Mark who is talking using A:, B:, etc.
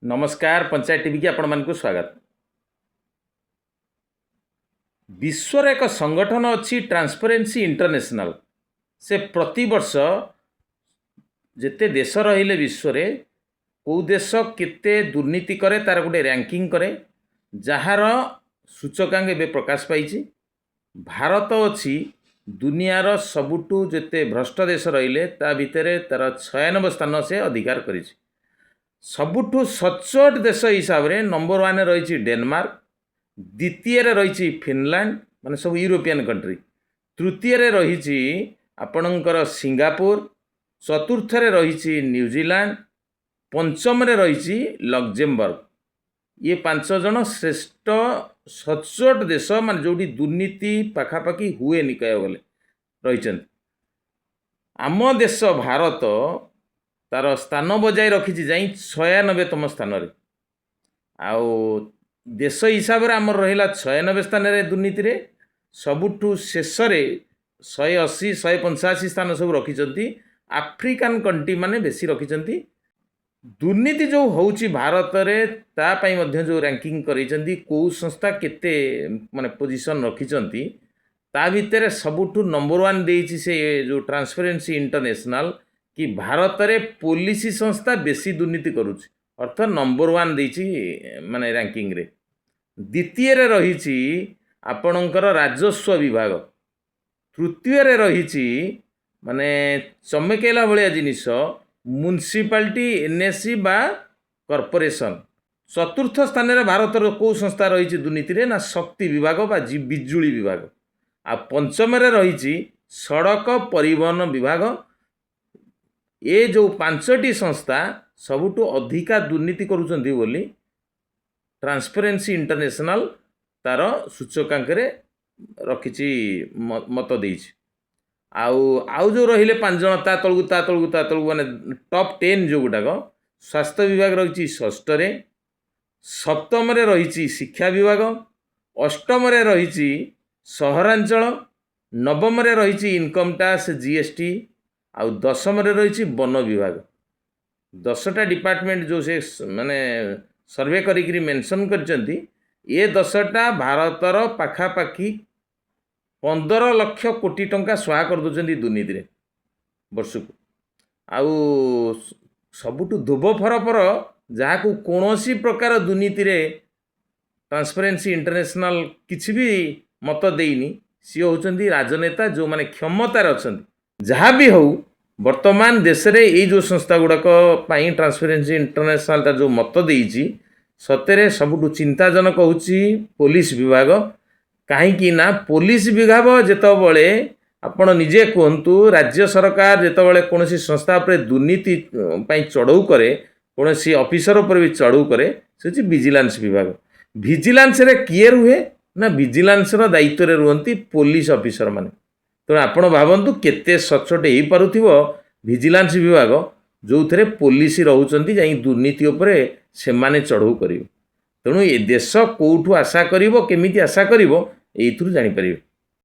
A: ନମସ୍କାର, ପଞ୍ଚାୟତ ଟିଭିକି ଆପଣମାନଙ୍କୁ ସ୍ୱାଗତ। ବିଶ୍ୱର ଏକ ସଂଗଠନ ଅଛି ଟ୍ରାନ୍ସପରେନ୍ସି ଇଣ୍ଟରନ୍ୟାସନାଲ। ସେ ପ୍ରତିବର୍ଷ ଯେତେ ଦେଶ ରହିଲେ ବିଶ୍ୱରେ, କେଉଁ ଦେଶ କେତେ ଦୁର୍ନୀତି କରେ ତାର ଗୋଟେ ରାଙ୍କିଙ୍ଗ କରେ, ଯାହାର ସୂଚକାଙ୍କ ଏବେ ପ୍ରକାଶ ପାଇଛି। ଭାରତ ଅଛି ଦୁନିଆର ସବୁଠୁ ଯେତେ ଭ୍ରଷ୍ଟ ଦେଶ ରହିଲେ ତା ଭିତରେ ତାର 96 ସ୍ଥାନ ସେ ଅଧିକାର କରିଛି। ସବୁଠୁ ସଚ୍ଚୋଟ ଦେଶ ହିସାବରେ ନମ୍ବର ୱାନ୍ରେ ରହିଛି ଡେନମାର୍କ, ଦ୍ୱିତୀୟରେ ରହିଛି ଫିନଲାଣ୍ଡ, ମାନେ ସବୁ ୟୁରୋପିଆନ୍ କଣ୍ଟ୍ରି, ତୃତୀୟରେ ରହିଛି ଆପଣଙ୍କର ସିଙ୍ଗାପୁର, ଚତୁର୍ଥରେ ରହିଛି ନ୍ୟୁଜିଲାଣ୍ଡ, ପଞ୍ଚମରେ ରହିଛି ଲକ୍ଜେମବର୍ଗ। ଇଏ ପାଞ୍ଚ ଜଣ ଶ୍ରେଷ୍ଠ ସଚ୍ଚୋଟ ଦେଶ, ମାନେ ଯେଉଁଠି ଦୁର୍ନୀତି ପାଖାପାଖି ହୁଏନି କହିବାକୁ ଗଲେ, ରହିଛନ୍ତି। ଆମ ଦେଶ ଭାରତ ତାର ସ୍ଥାନ ବଜାୟ ରଖିଛି ଯାଇ 96ତମ ସ୍ଥାନରେ। ଆଉ ଦେଶ ହିସାବରେ ଆମର ରହିଲା 96 ସ୍ଥାନରେ ଦୁର୍ନୀତିରେ। ସବୁଠୁ ଶେଷରେ 180, 185 ସ୍ଥାନ ସବୁ ରଖିଛନ୍ତି ଆଫ୍ରିକାନ୍ କଣ୍ଟ୍ରି ମାନେ ବେଶୀ ରଖିଛନ୍ତି। ଦୁର୍ନୀତି ଯେଉଁ ହେଉଛି ଭାରତରେ, ତା ପାଇଁ ମଧ୍ୟ ଯେଉଁ ରାଙ୍କିଙ୍ଗ କରେଇଛନ୍ତି, କେଉଁ ସଂସ୍ଥା କେତେ ମାନେ ପୋଜିସନ୍ ରଖିଛନ୍ତି, ତା ଭିତରେ ସବୁଠୁ ନମ୍ବର ୱାନ୍ ଦେଇଛି ସେ ଯେଉଁ ଟ୍ରାନ୍ସପରେନ୍ସି ଇଣ୍ଟରନ୍ୟାସନାଲ କି ଭାରତରେ ପୋଲିସ ସଂସ୍ଥା ବେଶୀ ଦୁର୍ନୀତି କରୁଛି, ଅର୍ଥାତ୍ ନମ୍ବର ୱାନ୍ ଦେଇଛି ମାନେ ରାଙ୍କିଙ୍ଗରେ। ଦ୍ୱିତୀୟରେ ରହିଛି ଆପଣଙ୍କର ରାଜସ୍ୱ ବିଭାଗ, ତୃତୀୟରେ ରହିଛି ମାନେ ଚମକେଇଲା ଭଳିଆ ଜିନିଷ ମ୍ୟୁନିସିପାଲିଟି, ଏନ୍ଏସି ବା କର୍ପୋରେସନ୍। ଚତୁର୍ଥ ସ୍ଥାନରେ ଭାରତର କେଉଁ ସଂସ୍ଥା ରହିଛି ଦୁର୍ନୀତିରେ ନା ଶକ୍ତି ବିଭାଗ ବା ବିଜୁଳି ବିଭାଗ। ଆଉ ପଞ୍ଚମରେ ରହିଛି ସଡ଼କ ପରିବହନ ବିଭାଗ। ଏ ଯେଉଁ ପାଞ୍ଚଟି ସଂସ୍ଥା ସବୁଠୁ ଅଧିକା ଦୁର୍ନୀତି କରୁଛନ୍ତି ବୋଲି ଟ୍ରାନ୍ସପରେନ୍ସି ଇଣ୍ଟରନ୍ୟାସନାଲ ତାର ସୂଚକାଙ୍କରେ ରଖିଛି, ମତ ଦେଇଛି। ଆଉ ଆଉ ଯେଉଁ ରହିଲେ ପାଞ୍ଚ ଜଣ ତା ତଳକୁ, ତା ତଳକୁ, ତା ତଳକୁ, ମାନେ ଟପ୍ 10 ଯେଉଁଗୁଡ଼ାକ, ସ୍ୱାସ୍ଥ୍ୟ ବିଭାଗ ରହିଛି ଷଷ୍ଠରେ, ସପ୍ତମରେ ରହିଛି ଶିକ୍ଷା ବିଭାଗ, ଅଷ୍ଟମରେ ରହିଛି ସହରାଞ୍ଚଳ, ନବମରେ ରହିଛି ଇନକମ୍ ଟ୍ୟାକ୍ସ, ଜିଏସ୍ଟି, ଆଉ ଦଶମରେ ରହିଛି ବନ ବିଭାଗ। 10ଟା ଡିପାର୍ଟମେଣ୍ଟ ଯେଉଁ ସେ ମାନେ ସର୍ଭେ କରିକିରି ମେନସନ୍ କରିଛନ୍ତି, ଏ 10ଟା ଭାରତର ପାଖାପାଖି 15 ଲକ୍ଷ କୋଟି ଟଙ୍କା ସ୍ୱାହା କରିଦେଉଛନ୍ତି ଦୁର୍ନୀତିରେ ବର୍ଷକୁ। ଆଉ ସବୁଠୁ ଧୋବ ଫରଫର, ଯାହାକୁ କୌଣସି ପ୍ରକାର ଦୁର୍ନୀତିରେ ଟ୍ରାନ୍ସପରେନ୍ସି ଇଣ୍ଟରନ୍ୟାସନାଲ କିଛି ବି ମତ ଦେଇନି, ସିଏ ହେଉଛନ୍ତି ରାଜନେତା, ଯେଉଁମାନେ କ୍ଷମତାରେ ଅଛନ୍ତି। ଯାହା ବି ହେଉ, ବର୍ତ୍ତମାନ ଦେଶରେ ଏଇ ଯେଉଁ ସଂସ୍ଥା ଗୁଡ଼ାକ ପାଇଁ ଟ୍ରାନ୍ସପରେନ୍ସି ଇଣ୍ଟରନ୍ୟାସନାଲ ତାର ଯେଉଁ ମତ ଦେଇଛି, ସତରେ ସବୁଠୁ ଚିନ୍ତାଜନକ ହେଉଛି ପୋଲିସ ବିଭାଗ। କାହିଁକି ନା ପୋଲିସ ବିଭାଗ ଯେତେବେଳେ, ଆପଣ ନିଜେ କୁହନ୍ତୁ, ରାଜ୍ୟ ସରକାର ଯେତେବେଳେ କୌଣସି ସଂସ୍ଥା ଉପରେ ଦୁର୍ନୀତି ପାଇଁ ଚଢ଼ଉ କରେ, କୌଣସି ଅଫିସର ଉପରେ ବି ଚଢ଼ଉ କରେ, ସେ ହେଉଛି ଭିଜିଲାନ୍ସ ବିଭାଗ। ଭିଜିଲାନ୍ସରେ କିଏ ରୁହେ ନା ଭିଜିଲାନ୍ସର ଦାୟିତ୍ୱରେ ରୁହନ୍ତି ପୋଲିସ ଅଫିସର ମାନେ। ତେଣୁ ଆପଣ ଭାବନ୍ତୁ କେତେ ସଚ୍ଚୋଟ ହେଇପାରୁଥିବ ଭିଜିଲାନ୍ସ ବିଭାଗ, ଯେଉଁଥିରେ ପୋଲିସ ରହୁଛନ୍ତି, ଯାଇ ଦୁର୍ନୀତି ଉପରେ ସେମାନେ ଚଢ଼ଉ କରିବେ। ତେଣୁ ଏ ଦେଶ କେଉଁଠୁ ଆଶା କରିବ, କେମିତି ଆଶା କରିବ, ଏଇଥିରୁ ଜାଣିପାରିବେ।